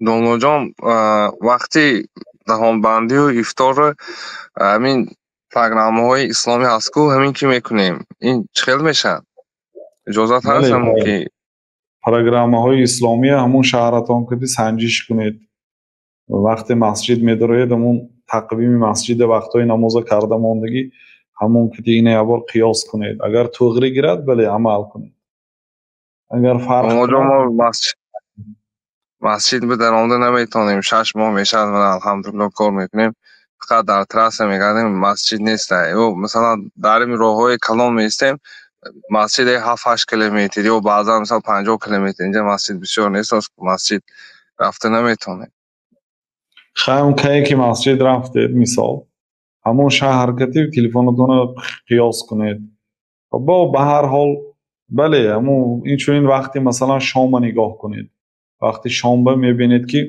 Домлоҷон, вақти даҳонбандию ифторро ҳамин программаҳои исломӣ ҳаст ку, ҳамин ки мекунем, ин чӣ хел мешавад? Иҷозат ҳаст ҳамон ки Программаҳои исломия ҳамун шаҳратон кади санҷиш кунед. Вақте масҷид медароед, ҳамун тақвими масҷида вақтҳои намоза карда мондагӣ, ҳамун кади ина якбор қиёс кунед. Агар туғри гирад, бале, амал кунед. Агар фарқ Домлоҷон, мо масҷид бидаромада наметавонем. 6 моҳ мешавад, мана, алҳамдулилло, кор мекунем, фақат дар трасса мегардем, масҷид нест. Ё масалан дар ин роҳҳои калон меистем, масҷиде 7-8 километр ё баъзан мисал 50 километр. Инҷа масҷид бисёр нест, масҷид рафта наметавонем. Хайм, кае ки масҷид рафтед, мисол, ҳамон шаҳр кати телефонатонро қиёс кунед. Бо ба ҳар ҳол, бале, ҳамун инчунин вақти, масалан, шома нигоҳ кунед. Вақти шомба мебинед, ки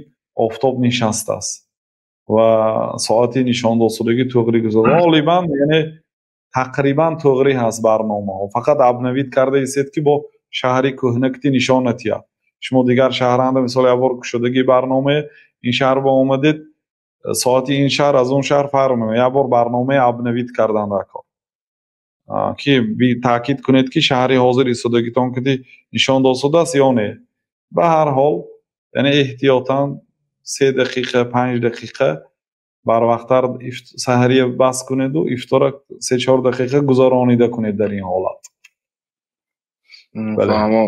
офтоб нишастааст ва соати нишондодшудагӣ туғри гузор. Ғолибан, яъне тақрибан туғри ҳаст барномаҳо. Фақат обновить карда истед, ки бо шаҳри кӯҳна кити нишон натиҳад. Шумо дигар шаҳранда, мисол, якбор кушодагӣ барномае, ин шаҳр ба омадед, соати ин шаҳр аз он шаҳр фарқ мекунад. Якбор барномаи обновить кардан дар кор, ки таъкид кунед, ки шаҳри ҳозир истодагитон кити нишон додшудааст ё не. Ба ҳар ҳол, яъне эҳтиётан 3 дақиқа, 5 дақиқа барвақттар саҳария бас кунеду ифтора 3-4 дақиқа гузаронида кунед дар ин ҳолат. Фаҳмо.